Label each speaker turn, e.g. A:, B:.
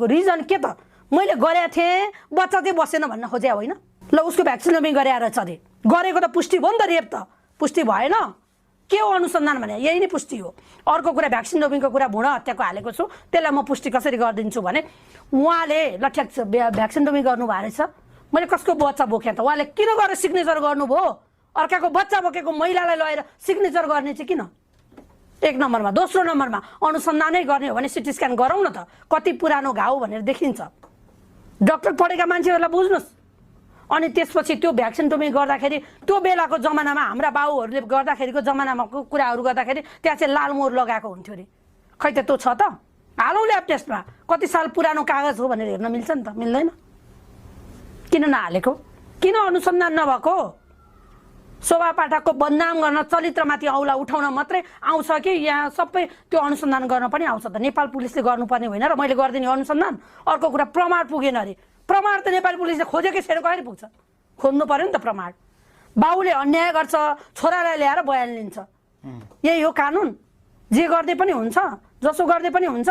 A: reason के त मैले गरेको थिएँ बच्चा चाहिँ बसेन भन्न खोजे होइन ल उसको भ्याक्सिन डोपिङ गरे रहेछ अरे गरेको त पुष्टि भयो नि त रेप त पुष्टि भएन के हो अनुसन्धान भने यही नै पुष्टि हो अर्को कुरा भ्याक्सिन डोपिङको कुरा भुँडा हत्याको हालेको छु त्यसलाई म पुष्टि कसरी गरिदिन्छु भने उहाँले ल ठ्याक भ्याक्सिन डोपिङ गर्नु भएको रहेछ मैले कसको बच्चा बोकेँ त उहाँले किन गरेर सिग्नेचर गर्नुभयो अर्काको बच्चा बोकेको महिलालाई लगेर सिग्नेचर गर्ने चाहिँ किन एक नम्बरमा दोस्रो नम्बरमा अनुसन्धानै गर्ने हो भने सिटी स्क्यान गरौँ न त कति पुरानो घाउ भनेर देखिन्छ डाक्टर पढेका मान्छेहरूलाई बुझ्नुहोस् अनि त्यसपछि त्यो भ्याक्सिन डोपिङ गर्दाखेरि त्यो बेलाको जमानामा हाम्रा बाउहरूले गर्दाखेरिको जमानामा कुराहरू गर्दाखेरि त्यहाँ चाहिँ लाल मोहर लगाएको हुन्थ्यो अरे खै त त्यो छ त हालौँ ल्याब टेस्टमा कति साल पुरानो कागज हो भनेर हेर्न मिल्छ नि त मिल्दैन किन नहालेको किन अनुसन्धान नभएको शोभा पाठकको बदनाम गर्न चरित्रमाथि औला उठाउन मात्रै आउँछ कि यहाँ सबै त्यो अनुसन्धान गर्न पनि आउँछ त नेपाल पुलिसले गर्नुपर्ने होइन र मैले गरिदिने अनुसन्धान अर्को कुरा प्रमाण पुगेन अरे प्रमाण त नेपाली पुलिसले खोजेकै छैन कसरी पुग्छ खोज्नु पर्यो नि त प्रमाण बाउले अन्याय गर्छ छोरालाई ल्याएर बयान लिन्छ यही हो कानुन जे गर्दै पनि हुन्छ जसो गर्दै पनि हुन्छ